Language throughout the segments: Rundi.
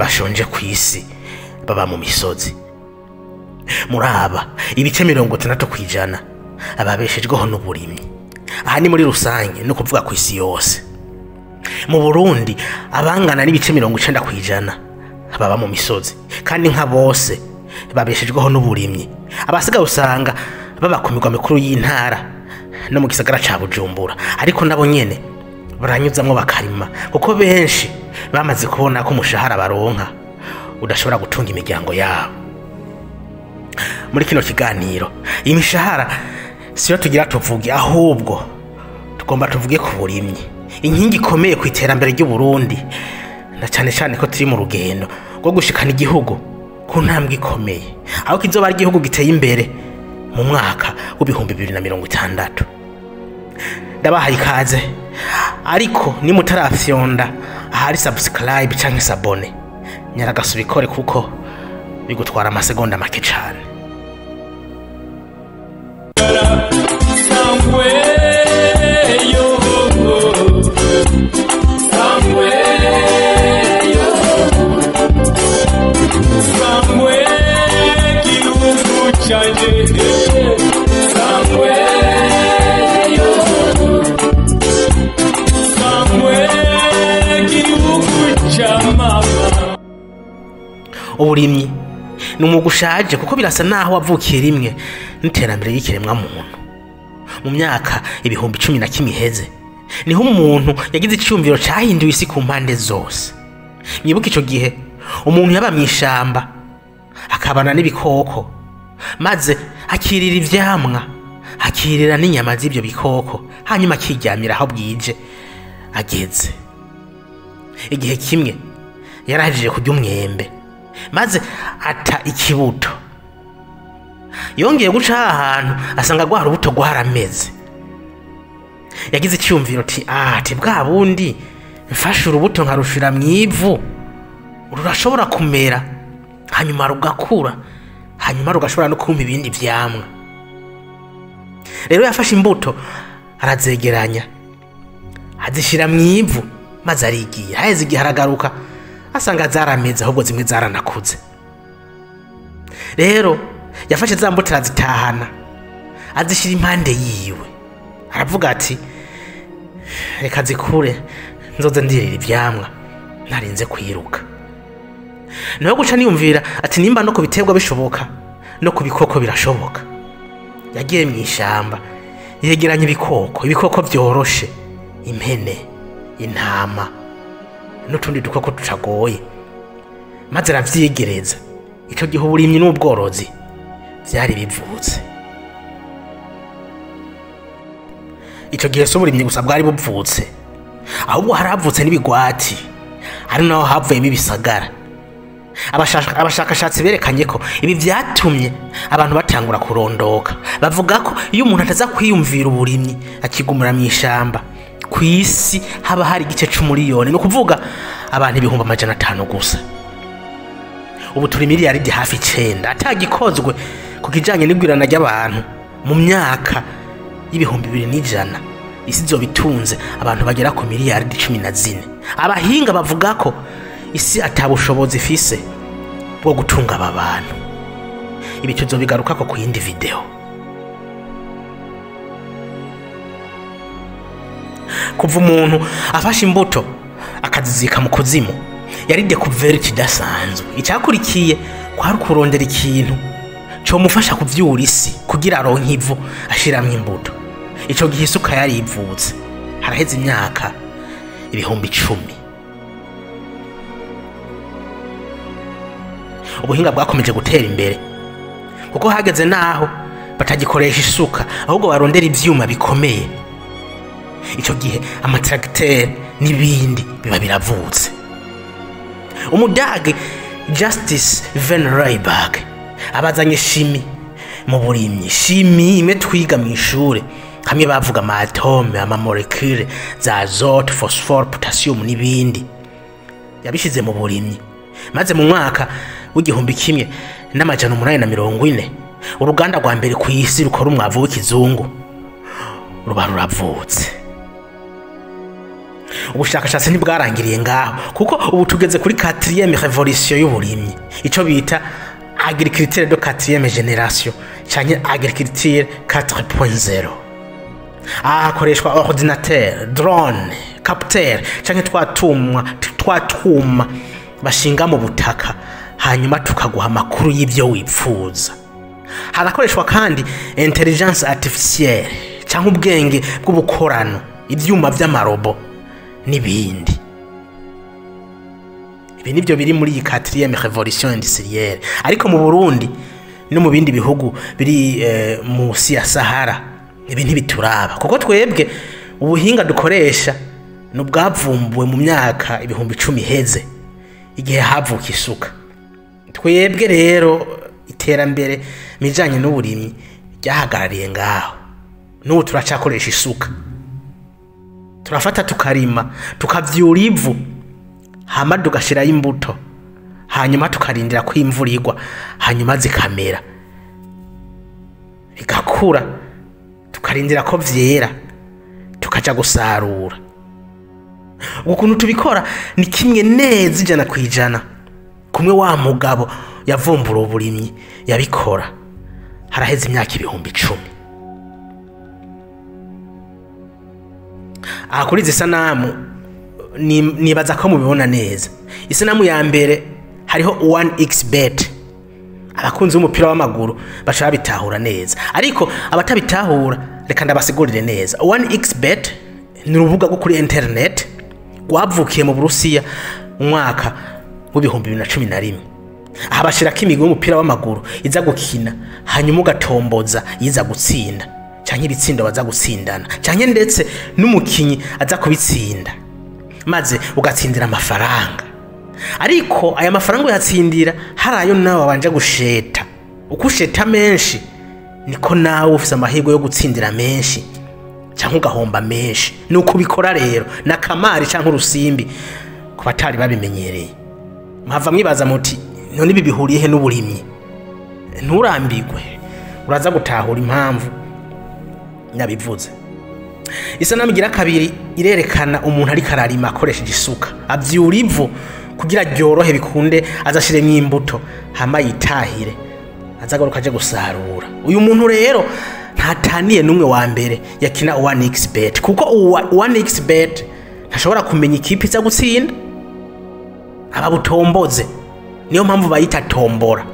Bashonje ku isi baba mu misozi. Muri aba, ibice 60% ababeshejweho n'uburimyi. Aha ni muri rusange, no kuvuga ku isi yose. Mu Burundi, abangana n'ibice 90% baba mu misozi, kandi nka bose babeshejweho n'uburimyi. Abasigaye usanga baba ku migwa mikuru y'intara no mu gisagara ca Bujumbura, ariko nabo nyene baranyuzamwo bakarima, kuko benshi bamaze kubona ko umushahara baronka udashobora gutunga imiryango yabo. Muri kino kiganiro, imishahara siyo tugira tuvuge, ahubwo tugomba tuvuge ku burimyi, inkingi ikomeye ku iterambere ry'Uburundi, na cane cane ko turi mu rugendo rwo gushikana igihugu ku ntambwe ikomeye, aho kizoba ari igihugu giteye imbere mu mwaka w'2060. Ndabahaye ikaze, ariko nimutarafyonda ahari subscribe canke s'abonner, nyaragasa ubikore, kuko bigutwara amasegonda make cane. Sangwe yo, sangwe yo, sangwe gihugu canje, sangwe yo, sangwe gihugu ca mama. Uburimyi ni umwuga ushaje, kuko birasa naho wavukiye rimwe n'iterambere ry'ikiremwa muntu. Mu myaka 11,000 iheze niho umuntu yagize icyumviro cahinduye isi ku mpande zose. Mwibuke ico gihe umuntu yaba mw'ishamba, akabana n'ibikoko, maze akirira ivyamwa, akirira n'inyama z'ivyo bikoko, hanyuma akiryamira aho bwije ageze. Igihe kimwe yarahejeje kurya umwembe, maze ata ikibuto. Yongeye guca ahantu, asanga rwa rubuto rwarameze. Yagize icyumviro ati: "Ati bwa bundi mfashe urubuto nkarushira mu ivu, rurashobora kumera, hanyuma rugakura, hanyuma rugashobora no kumpa ibindi vyamwa." Rero yafashe imbuto arazegeranya, azishira mu ivu, maze arigiye. Haheze igihe aragaruka, asanga zarameze, ahubwo zimwe zaranakuze. Rero yafashe za mbuto arazitahana, azishyira impande yiwe, aravuga ati: "Reka zikure, nzoze ndirira ivyamwa ntarinze kwiruka." Niho guca niyumvira ati: "Nimba no ku biterwa bishoboka, no ku bikoko birashoboka." Yagiye mu ishamba, yegeranya ibikoko, ibikoko vyoroshe, impene, intama n'utundi dukoko tutagoye, maze aravyigereza. Ico gihe uburimyi n'ubworozi vyari bivutse. Ico gihe si uburimyi gusa bwari buvutse, ahubwo haravutse n'ibigwati, ari naho havuyemo ibisagara. Abashakashatsi berekanye ko ibi vyatumye abantu batangura kurondoka. Bavuga ko iyo umuntu ataza kwiyumvira uburimyi akigumura mu ishamba, ku isi haba hari igice c'umuriyoni, ni ukuvuga abantu 500,000 gusa. Ubu turi miliyaridi hafi 9. Atagikozwe ku kijanye n'igwirana ry'abantu, mu myaka y'2100 isi izoba itunze abantu bagera ku miliyaridi 14. Abahinga bavuga ko isi ata bushobozi ifise bwo gutunga aba bantu. Ibi tuzobigarukako ku yindi video. Kuva umuntu afashe imbuto akazizika mu kuzimu, yari découverte idasanzwe. Icyakurikiye kwari kurondera ikintu comufasha kuvyura isi kugira aronke ivu ashiramwo imbuto. Ico gihe isuka yari ivutse, haraheze imyaka 10,000. Ubuhinga bwakomeje gutera imbere, kuko hageze naho batagikoresha isuka, ahubwo barondera ivyuma bikomeye. Ico gihe amatracteur n'ibindi biba biravutse. Umudage Justus von Liebig abazanye chimie mu burimyi, chimie imwe twiga mu ishure, hamwe bavuga ama atomes, ama molécules, za azote, phosphore, potassium n'ibindi. Yabishize mu burimyi, maze mu mwaka w'1840 uruganda rwa mbere ku isi rukora umwavu w'ikizungu ruba ruravutse. Ubushakashatsi ntibwarangiriye ngaho, kuko ubu tugeze kuri quatrième révolution y'uburimyi, ico bita agriculture de quatrième génération canke agriculture 4.0. Aha hakoreshwa ordinateur, drone, capteur canke twatuma bashinga mu butaka, hanyuma tukaguha amakuru y'ibyo wipfuza. Harakoreshwa kandi intelligence artificielle cyangwa ubwenge bw'ubukorano, ibyuma by'amarobo n'ibindi. Ibi nibyo biri muri iyi quatrième révolution industrielle. Ariko mu Burundi no mu bindi bihugu biri musi ya Sahara ibi ntibituraba, kuko twebwe ubuhinga dukoresha ni ubwavumbuwe mu myaka 10,000 iheze, igihe havuka isuka. Twebwe rero iterambere mu bijanye n'uburimyi ryahagarariye ngaho, n'ubu turacakoresha isuka. Turafata tukarima, tukavyura ivu, hama tugashirayo imbuto, hanyuma tukarindira ko imvura igwa, hanyuma zikamera bigakura, tukarindira ko vyera, tukaja gusarura. Ukuntu tubikora ni kimwe neza 100% kumwe wa mugabo yavumbura uburimyi yabikora haraheze imyaka 10,000. Aha kuri izi sanamu nibaza ko mubibona neza. Isanamu ya mbere hariho 1xbet. Abakunzi b'umupira w'amaguru baca babitahura neza, ariko abatabitahura reka ndabasigurire neza. 1xbet ni urubuga rwo kuri internet rwavukiye mu Burusiya mu mwaka w'2011. Aha bashirako imigwi y'umupira w'amaguru iza gukina, hanyuma ugatomboza iza gutsinda canke ibitsindo baza gutsindana, canke ndetse n'umukinyi aza kubitsinda, maze ugatsindira amafaranga. Ariko aya mafaranga uyatsindira hari ayo nawe wabanje gusheta. Uko usheta menshi niko nawe ufise amahirwe yo gutsindira menshi canke ugahomba menshi. Nuko ubikora rero na kamari canke urusimbi ku batari babimenyereye. Mpava mwibaza muti none ibi bihuriye he n'uburimyi? Nturambirwe, uraza gutahura impamvu nabivuze. Isanamu igira kabiri irerekana umuntu ariko ararima akoresheje isuka, avyura ivu kugira ryorohe bikunde azashiremwo imbuto, hama yitahire azagaruka aje gusarura. Uyu muntu rero ntataniye n'umwe wa mbere yakina 1xbet, kuko 1xbet ntashobora kumenya ikipe iza gutsinda, aba butomboze. Niyo mpamvu bayita tombora,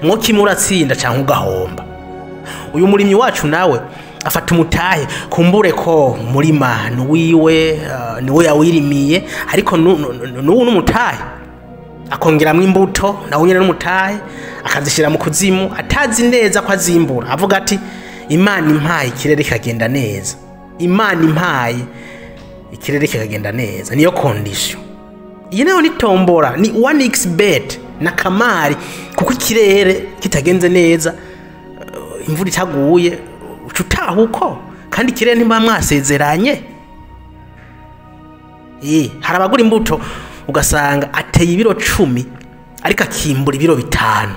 mwo kimwe uratsinda canke ugahomba. Uyu murimyi wacu nawe afata umutahe, kumbure ko murima nuwiwe, niwe yawirimiye, ariko nuwu n'umutahe akongeramwo imbuto, nawe nyene n'umutahe akazishira mu kuzimu, atazi neza ko azimbura. Avuga ati Imana impaye ikirere kikagenda neza, Imana impaye ikirere kikagenda neza, niyo condition. Iyi nayo ni tombora, ni 1xbet na kamari, kuko ikirere kitagenze neza, imvura itaguye uca utaha uko, kandi ikirere ntiba mwasezeranye. Hari abagura imbuto ugasanga ateye ibiro 10 ariko akimbura ibiro 5.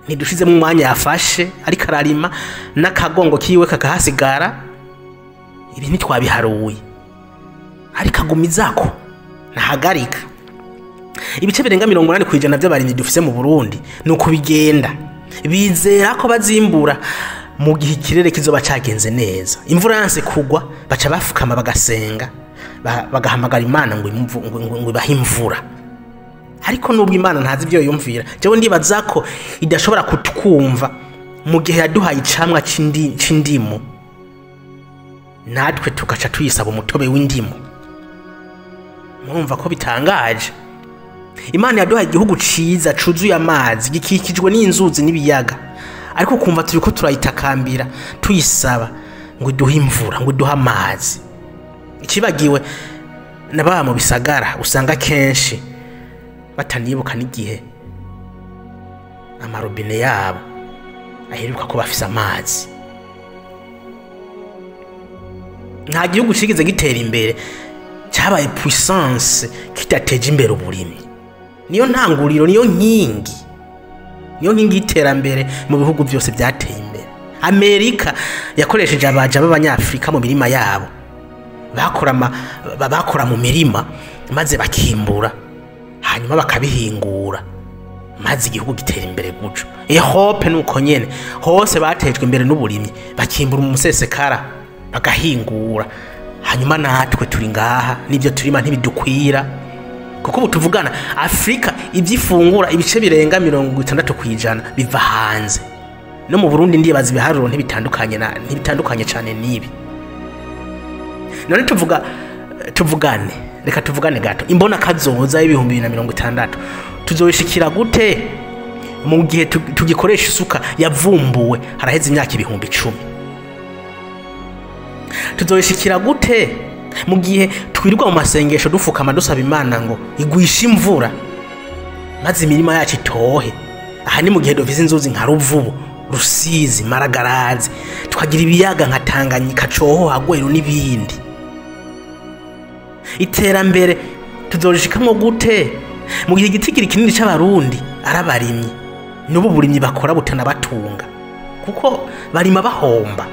Ntidushizemo umwanya yafashe ariko ararima n'akagongo kiwe kakahasigara, ibi ntitwabiharuye, ariko agumizako ntahagarika. Ibice birenga 80% by'abarimyi dufise mu Burundi nuko bigenda, bizera ko bazimbura mu gihe ikirere kizoba cagenze neza. Imvura yanse kugwa baca bafukama bagasenga, bagahamagara Imana ngo ibahe imvura. Ariko nubwo Imana ntazi ibyo yumvira, jewe ndibaza ko idashobora kutwumva mu gihe yaduhaye icamwa c'indimu, natwe tugaca tuyisaba umutobe w'indimu. Murumva ko bitangaje. Imana yaduhaye igihugu ciza cuzuye amazi, gikikijwe n'inzuzi n'ibiyaga, ariko kumva turiko turayitakambira tuyisaba ngo iduhe imvura, ngo iduhe amazi. Ikibagiwe n'ababa mu bisagara usanga kenshi batanibuka n'igihe amarobine yabo aheruka ko bafise amazi. Nta gihugu cigeze gitera imbere cyabaye puissance kidateje imbere uburimyi. Niyo ntanguriro, niyo nkingi, niyo nkingi y'iterambere mu bihugu byose byateye imbere. Amerika yakoresheje abaja b'abanyafrika mu mirima yabo Bakora mu mirima maze bakimbura, hanyuma bakabihingura, maze igihugu gitera imbere guco. Europe nuko nyene, hose batejwe imbere n'uburimyi, bakimbura umusesekara bagahingura. Hanyuma natwe turi ngaha n'ibyo turima ntibidukwira, kuko ubu tuvugana Afrika ivyifungura ibice birenga 60% biva hanze. No mu Burundi ndibaza ibiharuro ntibitandukanye cyane nibi. None tuvugane, reka tuvugane gato. Imbona kazoza y'2060 tuzoyishikira gute mu gihe tugikoresha isuka yavumbuwe haraheze imyaka 10,000? Tuzoyishikira gute mu gihe twirirwa mu masengesho dufukama dusaba Imana ngo igwishe imvura maze imirima yacu itohe? Aha ni mu gihe dufise inzuzi nka Ruvubu, Rusizi, Maragarazi, tukagira ibiyaga nka Tanganyika, Cohoha, Gweru n'ibindi. Iterambere tuzorishikamwo gute mu gihe igitigiri kinini c'Abarundi arabarimyi, n'ubu burimyi bakora butanabatunga kuko barima bahomba,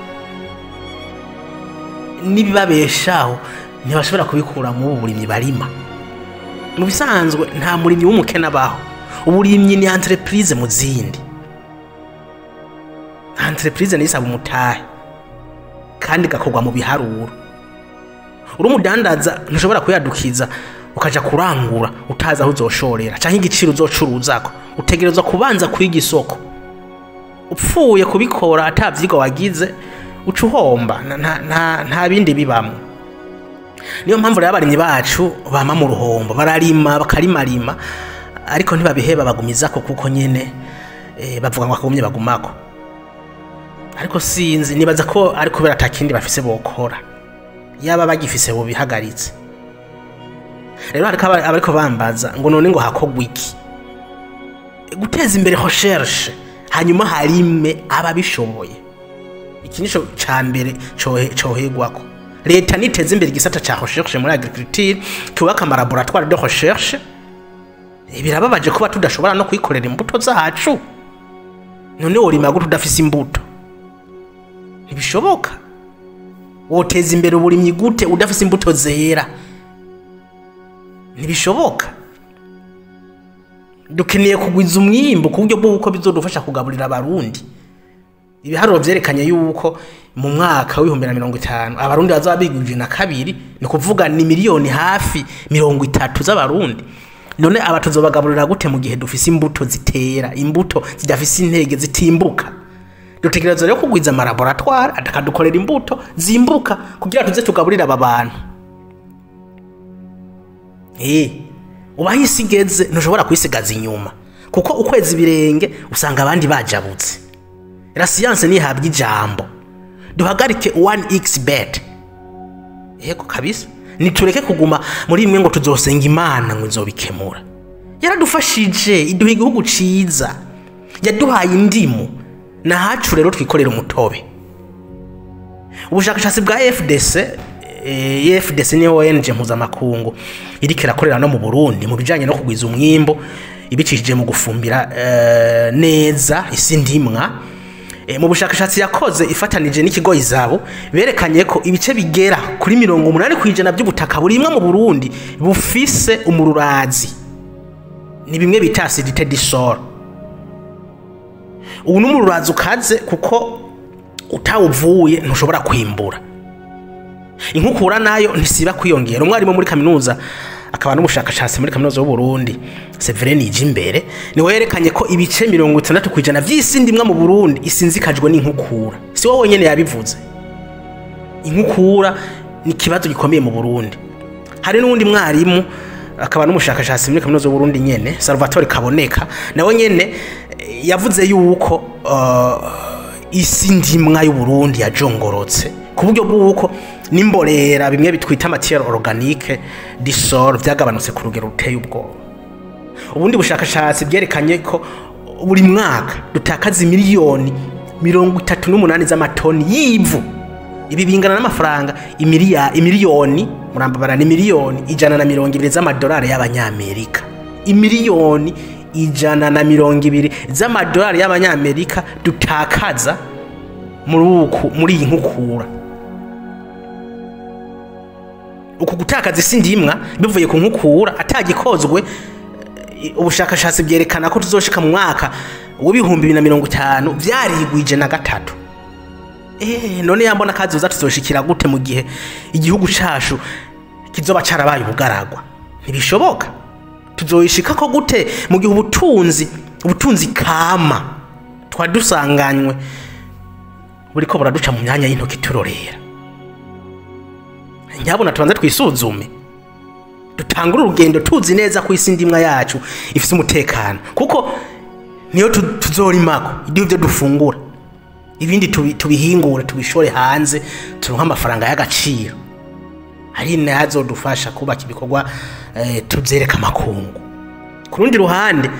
n'ibibabeshaho ntibashobora kubikura mu burimyi barima. Mu bisanzwe nta murimyi w'umukene abaho. Uburimyi ni entreprise mu zindi. Entreprise ni isaba umutahe kandi gakorwa mu biharuro. Uri umudandaza ntushobora kuyadukiza ukaja kurangura utazi aho uzoshorera canke igiciro uzocuruzako. Utegerezwa kubanza kwiga isoko. Upfuye kubikora atavyigwa wagize uca uhomba, nta bindi bibamwo. Niyo mpamvu rero abarimyi bacu bama mu ruhombo, bararima bakarimarima, ariko ntibabiheba, bagumizako kuko nyene bavuga ngo akagumye bagumako. Ariko sinzi, nibaza ko ari kubera atakindi bafise bokora. Yaba bagifise bobihagaritse. Rero hariko abariko bambaza ngo none ngo hakogwa iki? Guteza imbere recherche, hanyuma harime ababishoboye. Iki nico ca mbere cohegwako. Leta niteze imbere igisata ca recherche muri agriculture, twubaka ama laboratoire de recherche. Birababaje kuba tudashobora no kwikorera imbuto zacu. None worima gute udafise imbuto? Ntibishoboka. Woteza imbere uburimyi gute udafise imbuto zera? Ntibishoboka. Dukeneye kugwiza umwimbu ku buryo bw'uko bizodufasha kugaburira Abarundi. Ibiharuro vyerekanye yuko mu mwaka w'ibihumbi na mirongo itanu Abarundi bazaba bigwije na kabiri, ni kuvuga ni miliyoni hafi 30 z'Abarundi. None aba tuzobagaburira gute mu gihe dufise imbuto zitera, imbuto zidafise intege zitimbuka? Dutegerezwa rero kugwiza ama laboratoire atakadukorera imbuto zimbuka kugira tuze tugaburira aba bantu. Ubaho isi igeze ntushobora kwisigaza inyuma, kuko ukwezi ibirenge usanga abandi bajabutse. La science ntihabwa ijambo. Duhagarike 1x bet. Yego kabisa. Nitureke kuguma muri imwe ngo tuzosenga Imana ngo izobikemura. Yaradufashije iduha igihugu ciza, yaduhaye indimu, na hacu rero twikorera umutobe. Ubushakashatsi bwa FDC, FDC ni ONG mpuzamakungu iriko irakorera no mu Burundi mu bijanye no kugwiza umwimbo ibicishije mu gufumbira neza isi ndimwa. Mu bushakashatsi yakoze ifatanije n'ikigo Izabo, berekanye ko ibice bigera kuri 80% by'ubutaka burimwa mu Burundi bufise umururazi. Ni bimwe bita acidité du sol. Ubu n'umururazi ukaze kuko utawuvuye ntushobora kwimbura. Inkukura nayo ntisiba kwiyongera. Umwarimu muri kaminuza akaba n'umushakashatsi muri kaminuza y'u Burundi, Severine Ijimbere, niwe yerekanye ko ibice 60% vy'isi ndimwa mu Burundi isinzikajwe n'inkukura. Si wowe wenyene yabivuze. Inkukura ni kibazo gikomeye mu Burundi. Hari n'uwundi mwarimu akaba n'umushakashatsi muri kaminuza y'u Burundi nyene, Salvatore Kaboneka, nawe nyene yavuze yuko isi ndimwa y'u Burundi yajongorotse ku buryo bw'uko n'imborera bimwe bitwita matière organique du sol vyagabanutse ku rugero ruteye ubwoba. Ubundi bushakashatsi byerekanye ko buri mwaka dutakaza miliyoni 38 z'amatoni y'ivu. Ibi bingana n'amafaranga imiliyoni, murambabara, ni miliyoni 120 z'amadolari y'Abanyamerika. Imiliyoni 120 z'amadolari y'Abanyamerika dutakaza muri iyi nkukura. Uku gutakaza isi ndimwa bivuye ku nkukura atagikozwe, ubushakashatsi byerekana ko tuzoshika mu mwaka w'2050 vyarigwije na 3. None yambona kazoza tuzoshikira gute mu gihe igihugu cacu kizoba carabaye ubugaragwa? Ntibishoboka. Tuzoyishika ko gute mu gihe ubutunzi kama twari dusanganywe buriko buraduca mu myanya y'intoki turorera? Nyabona tubanze twisuzume, dutangure urugendo tuzi neza ko isi ndimwa yacu ifise umutekano, kuko niyo tuzorimako ibyo dufungura, ibindi tubihingure tubishore hanze turonke amafaranga y'agaciro ari nazodufasha kubaka ibikorwa, tuvyereka amakungu. Ku rundi ruhande,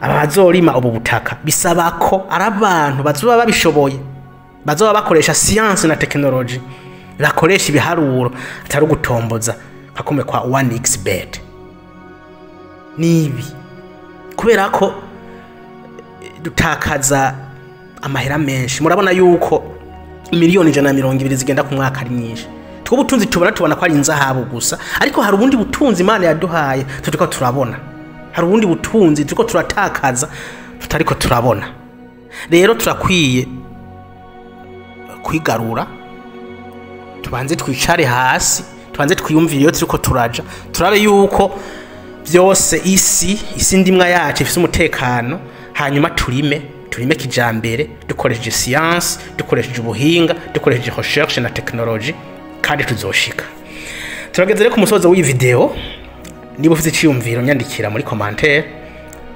aba bazorima ubu butaka bisaba ko ari abantu bazoba babishoboye, bazoba bakoresha science na technology, bakoresha ibiharuro, atari ugutomboza nka kumwe kwa 1xBet. Nibi kubera ko dutakaza amahera menshi. Murabona yuko 120 miliyoni zigenda ku mwaka ari nyinshi. Two butunzi tubona ko ari inzahabu gusa, ariko hari ubundi butunzi Imana yaduhaye turiko turabona, hari ubundi butunzi turiko turatakaza tutariko turabona. Rero turakwiye kwigarura, tubanze twicare hasi, tubanze twiyumvire iyo turiko turaja, turabe yuko byose isi ndimwa yacu ifise umutekano, hanyuma turime kijambere, dukoresheje science, dukoresheje ubuhinga, dukoresheje recherche na technology, kandi tuzoshika. Turageze rero ku musozo w'iyi video. Niba ufite iciyumviro, nyandikira muri commentaire,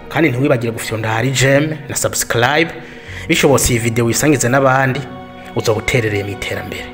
kandi ntiwibagire gufyonda hari j'aime na subscribe. Bishobotse iyi video wisangize n'abandi, uzoba uterereye mu iterambere.